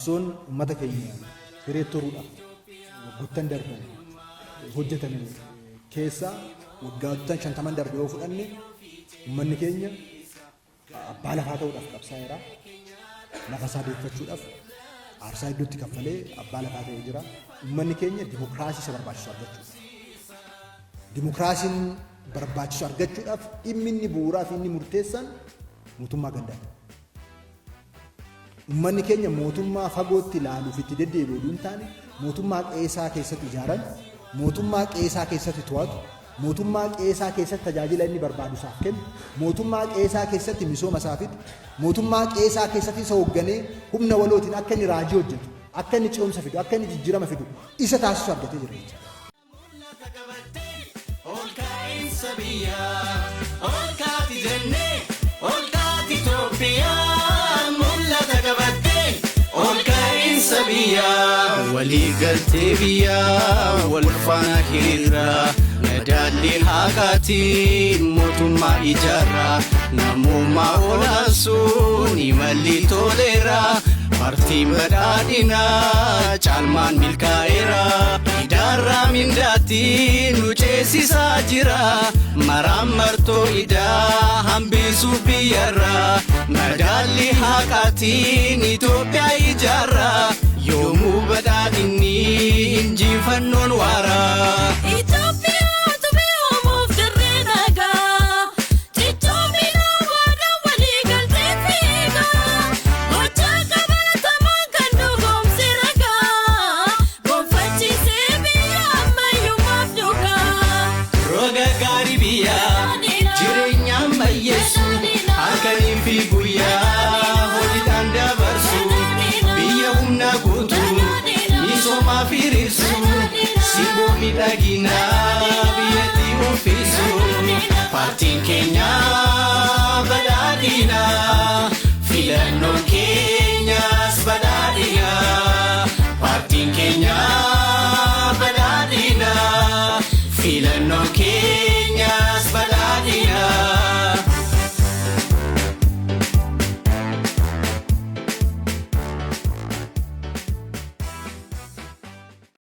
Qabsoon uummata keenya hiree toruudhaaf waggoottan darban hojjetame keessaa, waggoottan 50n darbe yoo fudhanne, uummanni keenya abbaa lafaa ta'uudhaaf qabsaa'eera. Lafa isaa deeffachuudhaaf aarsaa hedduutti kaffalee abbaa lafaa ta'ee jira. Uummanni keenya dimokiraasii isa barbaachisu argachuudhaaf. Dimokiraasiin barbaachisu argachuudhaaf dhimmi inni bu'uuraa fi inni murteessaan mootummaa gandaati. Uummanni keenya mootummaa fagootti ilaaluuf itti deddeebi'u oduu hin taane, mootummaa qe'ee keessatti ijaarame, mootummaa qe'ee keessatti to'atu, mootummaa qe'ee keessatti tajaajila inni barbaadu isaaf kennu, mootummaa qe'ee keessatti misooma isaa fidu, mootummaa qe'ee keessatti isa hoogganee humna walootiin akka inni raajii hojjetu, akka inni ce'umsa fidu, akka inni jijjiirama fidu isa taasisu argatee jira jechuudha. Ol ka'iinsa biyyaa, ol kaati jennee, ol kaati Itoophiyaa, mul'ata qabattee, ol ka'iinsa biyyaa. Walii galtee biyyaa, wal faana hiriirraa, madaalli haqaatiin mootummaa ijaarraa, namummaa olaansuun imalli toleera, paartiin badhaadhinaa caalmaan milkaa'eera. Idaarraa mindaatti nu ceesisaa jira, maraan martoo idaa hambisuuf biyyarraa, madaalli haqaatiin Itoophiyaa ijaarraa, yoomuu badhaadhinni injifannoon waaraa. Itoophiyaa tubee uumuuf dirree nagaa, cichoomina waadaa walii galtee fiigaa, gochaa qabatamaan kan dhugoomse ragaa, gonfachiisee biyya ammayyummaaf dhugaa. Roga gaarii biyyaa jireenya ammayyeessu, halkanii fi guyyaa hojiidhaan dabarsu, biyya humna guutuu misoomaaf hiriirsu, simboo miidhaginaa biyyatti uffisu, paartiin keenya.